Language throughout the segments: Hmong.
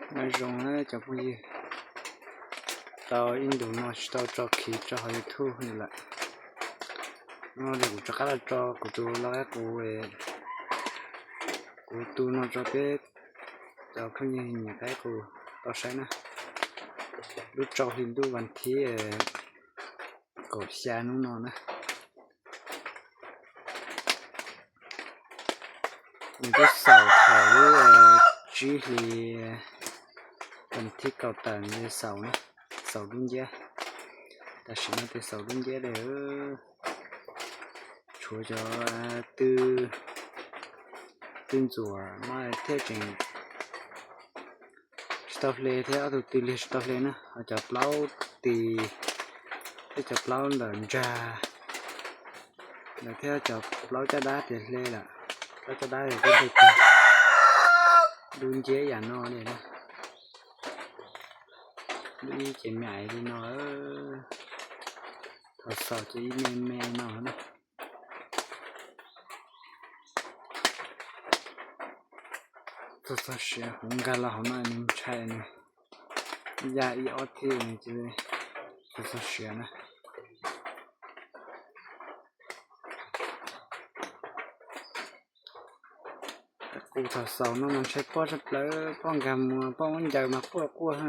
Nyob zoo na cov phooj ywg, tau ib ntus no tsis tau tso khiv rau hauv YouTube li lawm. No kuv rov qab los tso kuv tus lau qaib qus, kuv tu no rau peb cov phooj ywg nyiam qaib qus tau saib na. Lub rau hli ntuj vas thib kaum xya hnub no na. Nws twb xaus thaum lub tsib hli vas thib kaum tawm nws xaus na, xaus dub nciab. Tam sim no ces xaus dub nciab li. Tshuav cov tw, tw ntxuam no thiaj tseem tsis tau hle thiab, ob tug tw liag tsis tau hle na, ho cov plaub tis thiab cov plaub ntawm ntsag ntawd thiab cov plaub caj dab ces hle lawm. Plaub caj dab ces twb hle tag, dub nciab yam no li na. Dub ib ces me ais li no, thaum xaus ces ib me me no na. Txog txog siav kuv nkag los hauv no nws ntshai nws ya ib ob thib nws cia li txog txog siav na. Qus thaum xaus no mas ntshai poj tshaj plaws, poj nkag muag poj muab ncaws mas quaj quaj.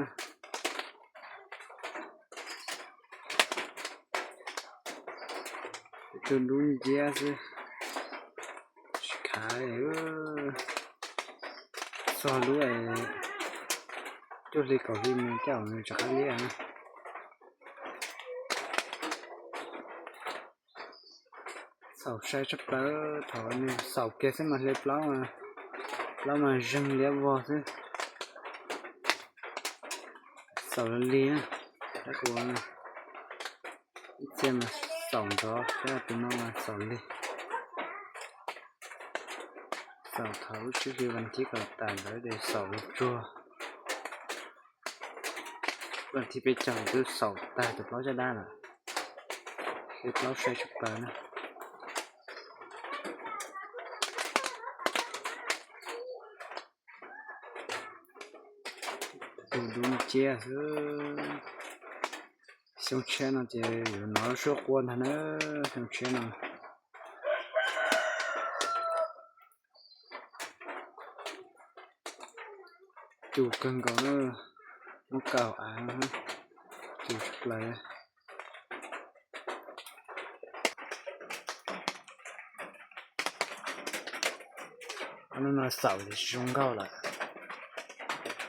Tsuas dub nciab xwb, tsis khav li. Txog lub cuaj hli kaum hli mus coj nws rov qab liab na. Xaus sai tshaj plaws, thaum nws xaus kiag xwb mas hle plaub, plaub mas zeeg liab vog xwb. Xaus lig na, ib txhia mas xaus nrov, tab sis tus no mas xaus lig. Xaus thaum lub tsib hli vas thib kaum tawm ntawd ces xaus tsuag. Vas thib peb caug twb xaus tag cov plaub caj dab lawm. Hle plaub sai tshaj plaws na. Tus dub nciab xwb. Xyoo tshiab no ces yuav hnov suab quaj ntag na, xyoo tshiab no. Cus kawg nkaus na, muab kaw av, cus tshaj plaws. Ob hnub no xaus ces tsis zoo nkauj lawm,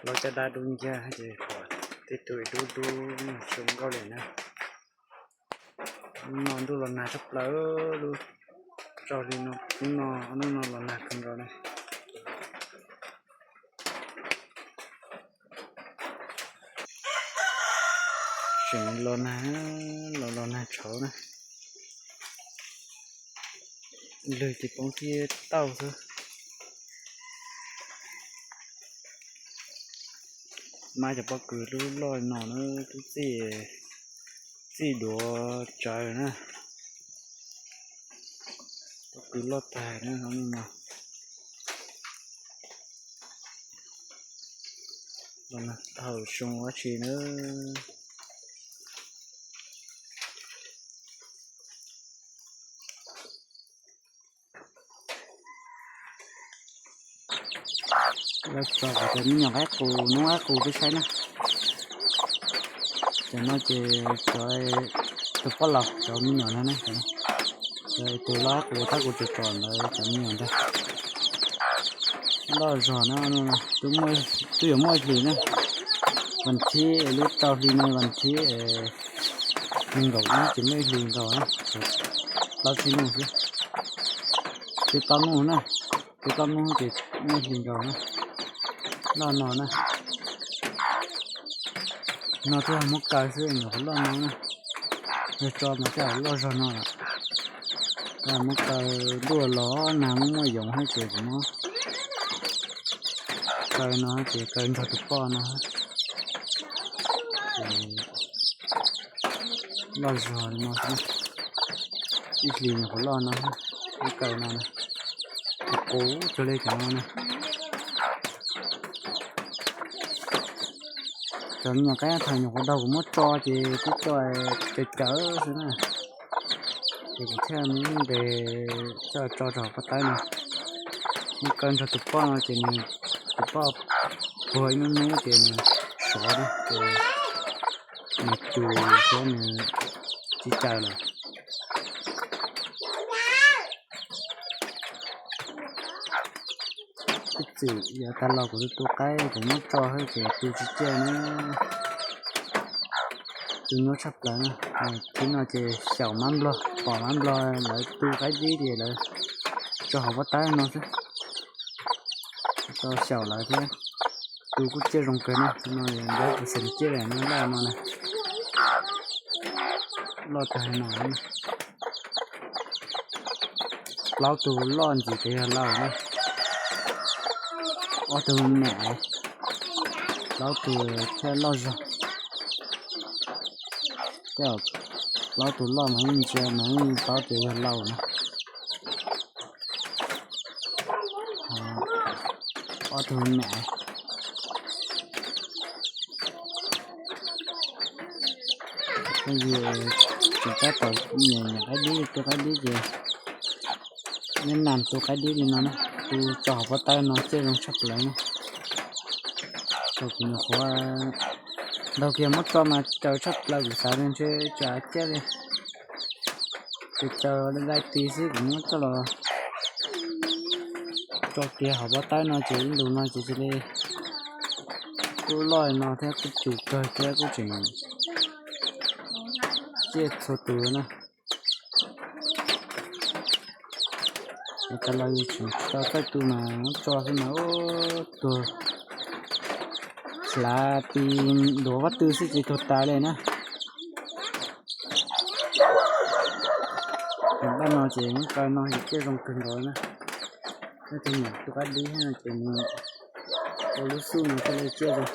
plaub caj dab dub nciab ces kom tej tug dub dub tsis zoo nkauj li na. Hnub no ntuj los nag tshaj plaws, lub rau hli no, hnub no, hnub no los nag kawg nkaus na. Tseem los nag, los los nag tshauv na. Lwg ces poob kiag tauj xwb. Mab cov pob kws lub loj no na twb txij, txij duav tsawv na. Pob kws loj tag na, no. Los nag thaum xyoo dab tsi na. Los tso kuv cov me nyuam qaib qus, noob qaib qus peb saib na. Cov no ces cov, tus poj laus cov me nyuam no na, cov tus loj qaib qus tab kuv tso tso ntawd cov me nyuam ntag. Loj zog na, twb yuav muaj ib hlis na. Vas thib lub rau hli no vas thib nees nkaum ib ces muaj ib hlis nkaus na, plaub tsib hnub xwb. Twb plaub hnub na, twb plaub hnub ces muaj ib hlis nkaus na. Loj no na. No twb muab kaw xwb, nyuam qhuav loj no na. Yog tso mas coj loj zog no lawm. Muab kaw, ntuj los nag muaj muaj yoov thiab ces kuv muab kaw no ces kaw nrog tus poj no. Loj zog li no xwb, ib hlis nyuam qhuav loj no, muab kaw no na. Qus qus cuag li cov no na. Cov me nyuam qaib thaum nyuam qhuav daug kuv muab tso ces twb tso cawv cawv xwb na. Ces kuv thiaj muab ntes coj tso rau hauv pob tawb no. Muab kaw nrog tus poj no ces nws, tus poj puag ib hnub hnub ces nws sov ces nws cus thiab nws tsis caws lawm. Ib txwm yav tag los kuv tus tu qaib kuv muab tso xwb ces tu tsis ciaj na. Tu nyuaj tshaj plaws na. Thib no ces xyaum mab nplog, pom mab nplog lawv tu qaib dib ces lawv tso hauv pob tawb no xwb. Tso xyaum lawv thiab. Tu kuj ciaj zoo kawg na, no yog tus xeem ciaj no loj no na. Loj tag no. Plaub tug loj ntxiv ces yog laus na. Ob tug me me, plaub tug thiaj loj zog. Tej plaub tug loj mas yeej ntsia mas yeej paub tias yog laus na. Ob tug me me, phooj ywg tsis tab tom nyiam nyiam qaib dib, tu qaib dib ces neb nam tu qaib dib li no na, tu tso hauv pob tawb no ciaj zoo tshaj plaws na. Thaum kuv nyuam qhuav ntaus kiag muab tso mas cawv tshaj plaws, kuv xav ntshe tsis av ciaj li. Ces cawv dai ti xwb, kuv muab coj los tso kiag hauv pob tawb no ces ib ntus no ces cia li kuj loj no thiab kuj cus kawg thiab kuj tseem ciaj txhua tus na. Yav tas los yus tseem tsis tau txawj tu mas muab tso xwb mas ub tuag, hlav ti ntuav pob tw xwb ces tuag tas li na. Tus poj no ces muab kaw no ces ciaj zoo kawg nkaus na. Leej twg nyiam tu qaib dib thiab no ces nws ua lub xub no thiaj li ciaj zoo.